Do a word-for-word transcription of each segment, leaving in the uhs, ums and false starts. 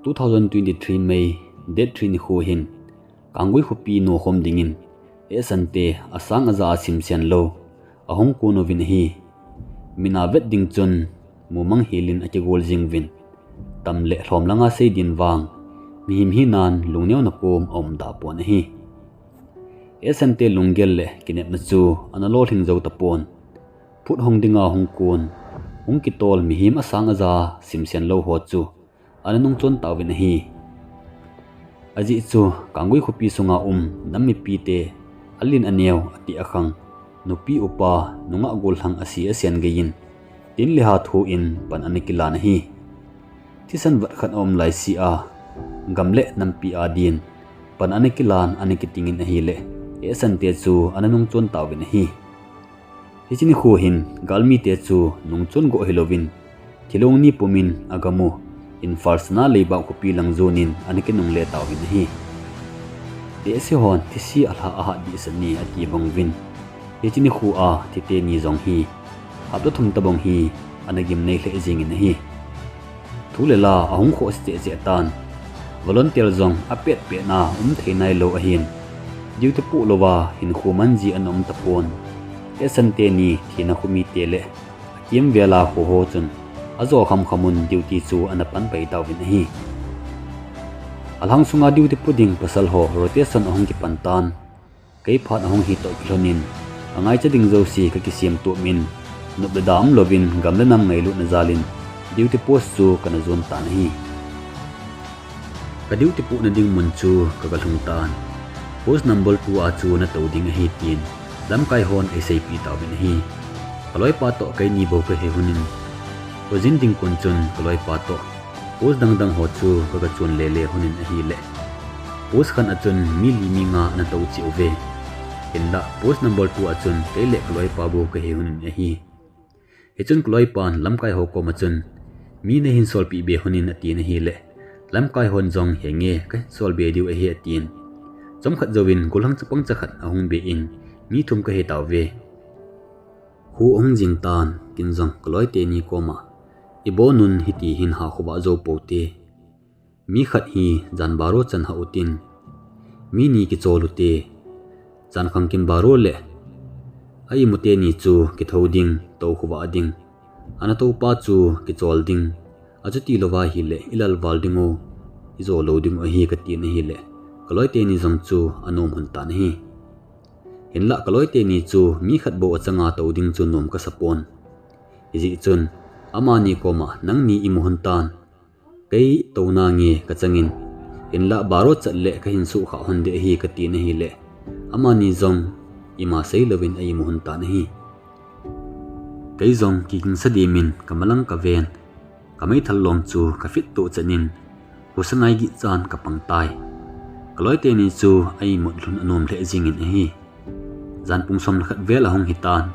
Two thousand twenty-three May date three nikho hin Kanggui khopi nokhom dingin Esante asang aja a simsen lou ahung kon uvin ahi. Min a vet ding chun mumang helin akigol jing uvin, tam le lhom langa sei din vang mihem hinan lungneo na kom aum da pon ahi. Esante lunggel le kinepna chu ana lolhing jou tapon. Phut hong dinga hung kon, hung kitol mihem asang aja simsen lou ho chu ana nungchon tauvin ahi. Ajeh chu Kanggui khopi sunga um nam mipite, alen aneo, ateh akhang, nupi upa, nungah gollhang ase asen geiyin, tin le ha thoin pan ana kilan ahi. Thisan vat khat aum laise a, gam le nampi a din pan ana kilan ana kitingin ahile, Esante chu ana nungchon tauvin ahi. Hiche nikho hin galmite chu nungchon go hilouvin, thilong ni pumin agam u Imphal sana Leibak khopi lang jonin ana kinungle tauvin ahi. Tehse hon thise alha ahat dehset ni ati bang uvin, hiche nikho a thi teni jong hi hapta thum tobang hi ana gimnei lheh jengin ahi. Thu le la ahung khoh cheh cheh tan, volunteer jong apet pet na um thei nailou ahin, duty poh louva hinkho man ji ana um tapon. Esante ni thina khomite le akimvel a khoho chun ajo kham kham un duty chu ana pan pai tauvin ahi. Alhang sunga duty pu ding pasal ho rotation ahung kipan tan, kei phat ahung hi toh kilhonin, angaicha ding jouse kakisem tup in, nop le da umlouvin gam le nam ngailutna jalin duty post chu kana jon tan ahi. Ka duty pohna ding mun chu kaga lhung tan. Post number two a chu natou ding ahi tin lamkai hon eiseipeh tauvin ahi. Kaloipa toh keini bou kahi lhonin, kajin ding kon chun kaloipa toh post dang dang ho chu kaga chon lele lhonin ahile, post khat a chun mi li mi nga ana tou cheh uve. Hinla post number two a chun kei le kaloipa bou kahi lhonin ahi. Hichun kaloipan lamkai ho koma chun, mi nahin solpeh be lhonin atin ahile, lamkai hon jong henge kahin sol be diu ahi atin. Chomkhat jouvin gollhang chapang cha khat ahung be in, mi thum kahi tauve. Kho ahung jing tan, ken jong kaloi teni koma, ibonun hiti hin hakhovah jou poute. Mi khat hi jan baro chan hah utin, mi ni kichol ute, jan khang kin baro le a imu teni chu kithou ding, tou khovah ding, ana toupa chu kichol ding, achuti louva ahile ilal val dingu, ijo lou dingu ahi katin ahile, kaloi teni jong chu anom lhon tan ahi. Hinla kaloi teni chu mi khat bou achanga tou ding chu nom kasa pon. Hijeh chun, amani koma nangni imu lhon tan, kei touna nge kachangin, hinla baro chat le kahin suhkhah lhon ding ahi katin ahile, amani jong ima seilouvin a imu lhon tan ahi. Kei jong kigingsa dimin kamalang kaven, kameithal long chu kafit toh chanin, husa ngai gih chan kapang tai. Kaloi teni chu a imut lhon anom lheh jengin ahi. Jan pung som le khat vel ahung hitan,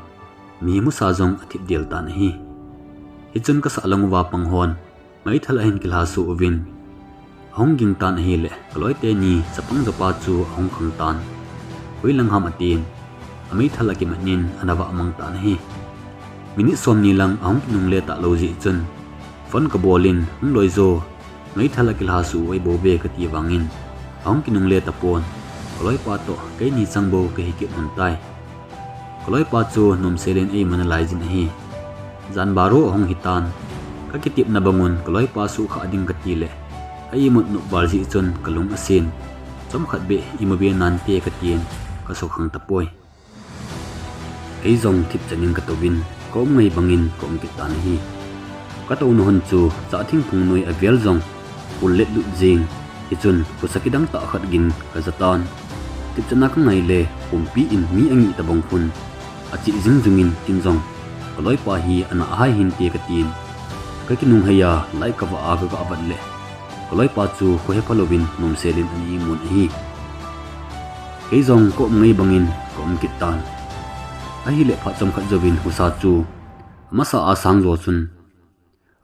mihem husa jong athip del tan ahi. Hichun kasah lang uva pang hon meithal ahin kilha suh uvin, ahung ging tan ahile, kaloi teni chapang jopa chu ahung khang tan. Hoilang ham atin, ameithal akimat in ana vah mang tan ahi. Minute somni lang ahung kinungle talou jeh chun, phone kabol in, hung loi jo, meithal akilha suh u ahibouve kati vangin, ahung kinungle tapon, kaloipa toh keini chang bou kahi kit lhon tai. Kaloipa chu nomselin a imu nalai jin ahi. Jan baro ahung hitan, kakitepna bangun kaloipa suhkhah ding katile, a imut nop val jeh chun kalung asen. Chomkhat beh imu be nante katin, kasukhang tapoi. Kei jong thipchanin katouvin, kaum ngai bangin kaum kit tan ahi. Katouna lhon chu chah thingphung noi avel jong pul letlut jeng, hichun husa kidang tah khat gin kaja tan. Thipchatna kangai le, pumpi in mi angih tabang khun, acheh jing jungin ken jong, kaloipa hi ana ahai hinte katin, kakinungheiya light kavah a kagah vet le, kaloipa chu khohepha louvin nomselin ana imun ahi. Kei jong kaum ngai bangin kaum kit tan. Ahile phat chomkhat jouvin husa chu amasa a sang jo chun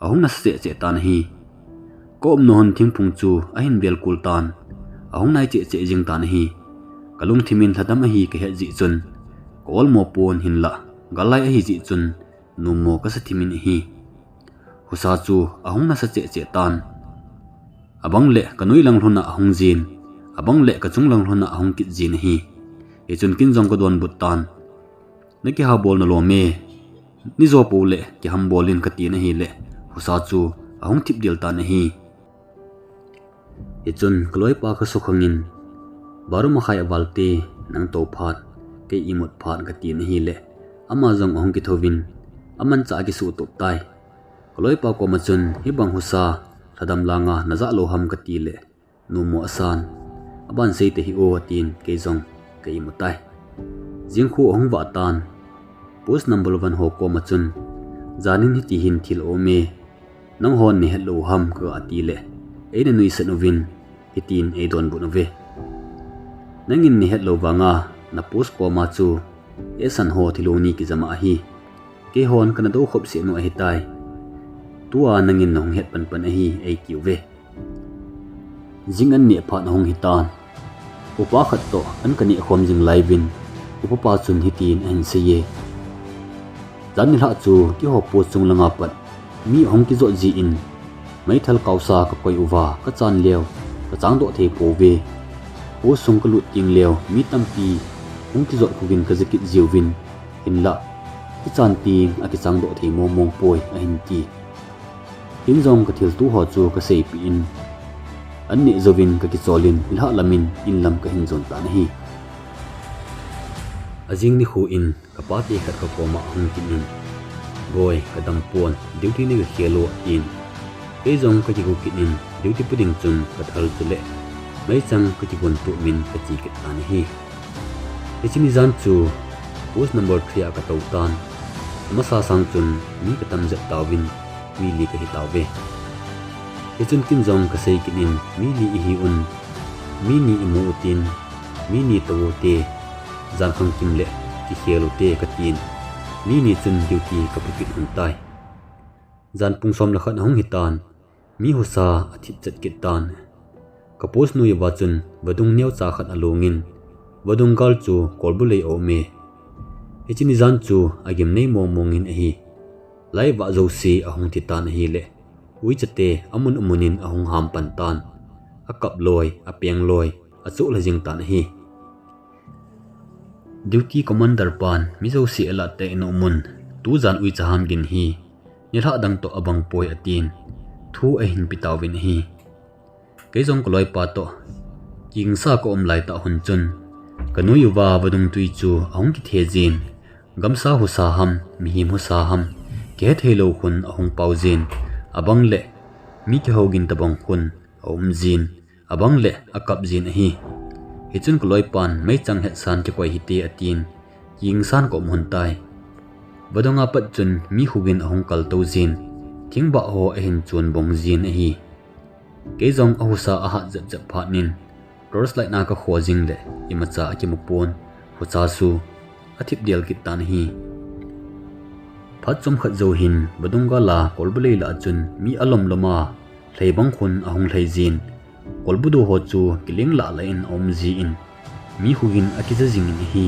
ahung nasa cheh cheh tan ahi. Kaumna lhon thingphung chu ahin velkul tan, ahung nai cheh cheh jing tan ahi. Kalungthimin lhadam ahi kahet jeh chun, ka-olmo pon hinla, gal lai ahi jeh chun, nommo kasa thimin ahi. Husa chu ahung nasa cheh cheh tan. Abang le kanoi lang lhona ahung jin, abang le kachung lang lhona ahung kit jin ahi. Hichun kin jong kadonbut tan, "Nakihabol nalom e, nijo pou le kihambol in," katin ahile, husa chu ahung thip del tan ahi. Hichun kaloipa kasukhangin, "Baru makhai aval te, nang tou phat, kei imut phat," katin ahile, ama jong ahung kithouvin, amanchah akisuh tup tai. Kaloipa koma chun, "Hibang husa lhadam langa najah lou ham?" katile, "Numo asan, aban sei tahih o," atin, kei jong ka imu tai. Jingkhu ahung vah tan, post number one ho koma chun, "Janin hitihin thil aum e, nanghon nahet lou ham?" kaga tile, eina nuisat uvin, hitin eidonbut uve. "Nangin nahet lou vanga, na post koma chu, esan ho thilong ni kijama ahi. Keihon kana dou khop seh nu ahitai. Tua nangin nahung het panpan ahi," eitiuve. Jing an neh phat ahung hitan, upa khat toh an kaneh khom jing lai uvin, upapa chun hitin ahin seiye, "Jan nilhah chu keiho post chung langa pat mi ahung kijot jin, meithal kaosa kakoi uva kachan leu kachang doh thei pouve. Post sung kalut teng leu mi tampi hung kijot khogin kaja kit jiuvin, hinlah kichan teng akichang doh thei mong mong poi," ahin ti. Kin jong kathilto ho chu kaseipeh in, an neh jouvin kakicholin, nilhah lamin in lam kahin jon tan ahi. Ajing nikho in kapate khat kakoma ahung kit in, "Boi, kadam pon, duty nei gakhel o," atin. Kei jong kakigo kit in, duty pu ding chun kathal chule meichang kakigon tup in kache kit tan ahi. Hiche ni jan chu post number three a katou tan. Amasa sang chun mi katam jep tauvin, mi li kahi tauve. Hichun kin jong kasei kit in, "Mi li ihiuvin, mi ni imu utin, mi ni tou ute, jan khangkim le kikhel ute," katin, mi ni chun duty kapukit lhon tai. Jan pung som le khat ahung hitan, mi husa athip chet kit tan. Ka post noi uva chun vadung neocha khat alongin, vadung gal chu kolbu lei aume. Hiche ni jan chu agimnei mong mongin ahi. Laivah jouse ahung thi tan ahile, uichate amun amunin ahung ham pan tan. Akap loi, apeng loi, achoh lha jing tan ahi. Duty commander pan mi jouse alah tei nom un, tujan uicha ham gin hi nilhah dang toh abang poi atin, thu ahin pe tauvin ahi. Kei jong ka loipa toh kigingsa ka um lai tah hun chun, ka noi uva vadung tui chu ahung kithe jin, gamsa husa ham, mihem husa ham, kihethei lou khun ahung pao jin, abang le mi kihou gin tabang khun aum jin, abang le akap jin ahi. Hichun ka loipan meichang hetsan kikoi hite atin, kigingsan ka um hun tai. Vadung a pat chun mi khugin ahung kaltou jin, thingbah ho ahin chun bong jin ahi. Kei jong ahusa ahat jep jep phat in, torch light na ka kho jing le, imacha akimu pon, husa chu athip del kit tan ahi. Phat chomkhat jou hin, vadung gal a kolbu lei lah chun mi alom lom a, lhei bang khun ahung lhei jin, kolbu do ho chu kiling lah lah in aum jin, mi khugin akija jingin ahi.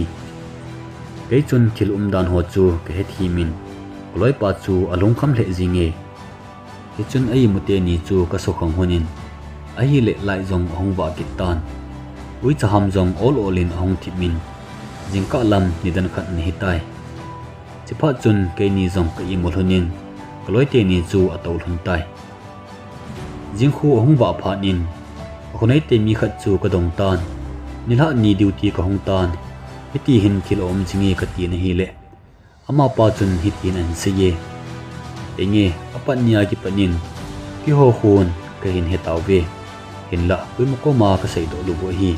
Kei chun thil umdan ho chu ka hethem in, ka loipa chu alungkham lheh jinge. Hichun a imute ni chu ka sukhang hun in, ahile light jong ahung vah kit tan. Uicha ham jong ol ol in ahung thip in, jingkah lam nidan khat ana hitai. Chiphat chun keini jong ka imu lhon in, ka loite ni chu atou lhon tai. Jingkhu ahung vah phat in, akhoneite mi khat chu ka dong tan, nilhah ni duty ka hung tan, hiti hin thil aum jinge ka tin ahile, amapa chun hitin ahin seiye, Henge, apat nia kipat in, keiho khun kahin he tauve, hinlah koima koma ka seidoh lou u ahi.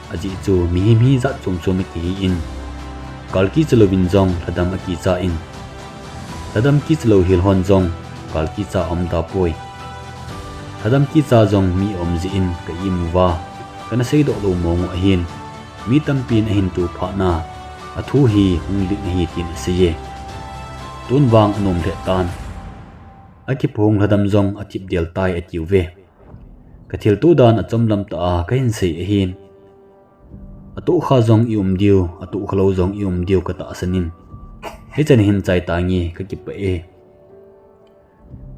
Ajeh chu mihem hi jat chom chom akihi in, gal kicha louvin jong lhadam akicha in, lhadam kicha lou hel hon jong gal kicha aum tapoi. Lhadam kicha jong mi aum jeh in ka imu uva, kana seidoh lou mong u ahin, mi tampin ahin tu phat na, athu hi hung ling ahi tin aseiye. Tun vang anom lheh tan. Akiphong lhadam jong athip del tai atiuve. Ka thilto dan achom lam tah a kahin sei ahin, atohkha jong i um diu, atohkha lou jong i um diu ka tahsan in, hichan hin chai tange, ka kipah e.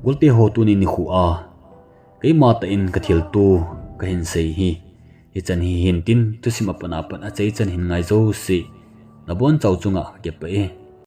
Golte ho, tuni nikho a Keima tah in kathilto kahin sei hi hichan hi hintin, thusim apat apat achaichan hin ngai jouse nabonchauva chunga kakipah e.